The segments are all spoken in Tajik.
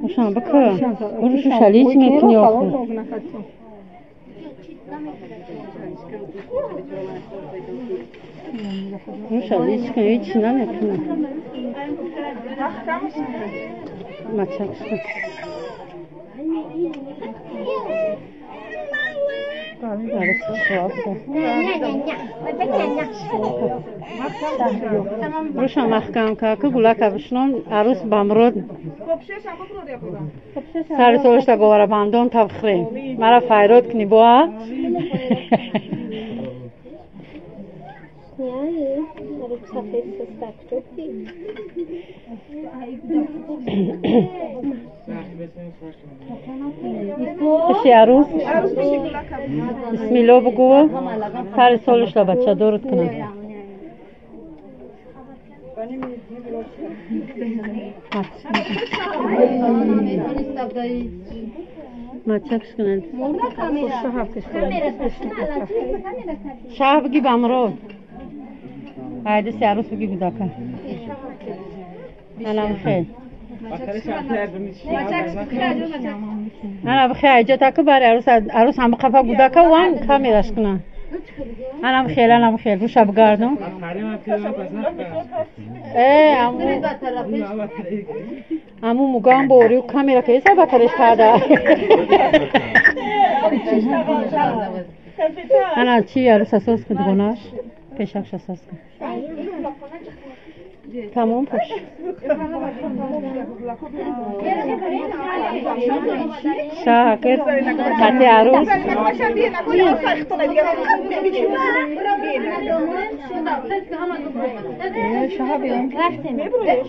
Ушам бака. Урушу шалич мекунӣ охир. Руша лич кун, ҳеч намекунам. Мачакш кун. Руша маҳкам ка гулака бишнон арӯс бамрод. Сари солашта говара бандон табхрем. Мара файрод кунӣ боа. Пиши арӯс. Бисмилло бугӯ. Сари солашта бачадорот кунам. Мачакш кунанд. Шаҳ бигӣ бамрод. Айдиси арӯс бигӣ гудака. Анам хел. Ана бихе айҷотаку бари арӯс арӯс ҳам қафа гудака ван камераш кунанд. Анам хел, анам хел, руша бигардон. Э, аму аму мугам борию камера ки эса батареш карда. Ана чи арӯс асос кун дугонаш? Пешакш асос кун. Тамом пуш. Шакр, кати арӯс.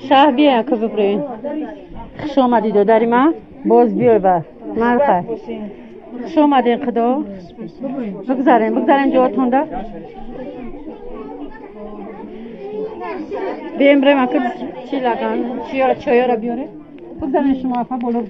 Шаҳ бия ку бибурен. Хуш омадӣ додари ман. Боз биёй ба. Мархай. Хуш омадем худо. Бигзарем, бигзарем ҷоатонда. Бием брем ака чи лаган, чиёра чоёра биёре. Бигзарем шумо апа боло.